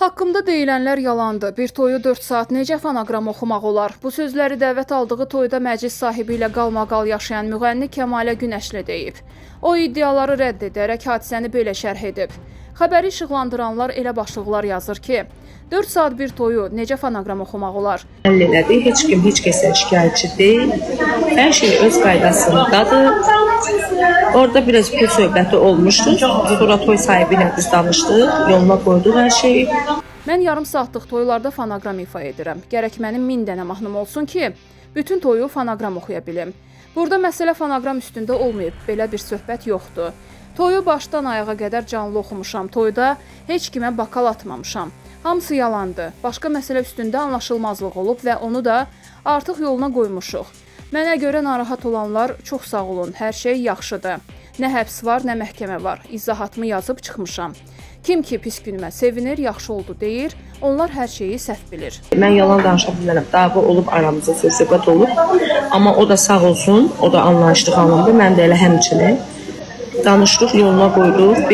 Haqqımda deyilənlər yalandır. Bir toyu 4 saat necə fonoqram oxumaq olar? Bu sözləri dəvət aldığı toyda məclis sahibi ilə qalmaqal yaşayan müğənni Kəmalə Günəşli deyib. O iddiaları rədd edərək hadisəni belə şərh edib. Xəbəri işıqlandıranlar elə başlıqlar yazır ki, 4 saat bir toyu necə fonoqram oxumaq olar? Həll elədi. Heç kim heç kəsdən şikayətçi deyil. Hər şey öz qaydasındadır. Orada biraz pul söhbəti olmuşdu. Sonra toy sahibi ilə biz danışdıq, yoluna qoyduq hər şeyi. Mən yarım saatlıq toylarda fonoqram ifa edirəm. Gərək mənim 1000 dənə mahnım olsun ki, bütün toyu fonoqram oxuya bilim. Burada məsələ fonoqram üstündə olmayıb, belə bir söhbət yoxdur. Toyu başdan ayağa qədər canlı oxumuşam. Toyda heç kimə bakal atmamışam. Hamısı yalandır. Başqa məsələ üstündə anlaşılmazlıq olub və onu da artıq yoluna qoymuşuq. Mənə görə narahat olanlar, çox sağ olun. Hər şey yaxşıdır. Nə həbs var, nə məhkəmə var. İzahatımı yazıb çıxmışam. Kim ki pis günümə sevinir, yaxşı oldu deyir, onlar hər şeyi səhv bilir. Mən yalan danışa bilmərəm. Dava olub aramızda söz söhbət olub. Amma o da sağ olsun, o da anlayışlı xanımdır. Mən də elə həmçinin. Danışdıq, yoluna qoyduq.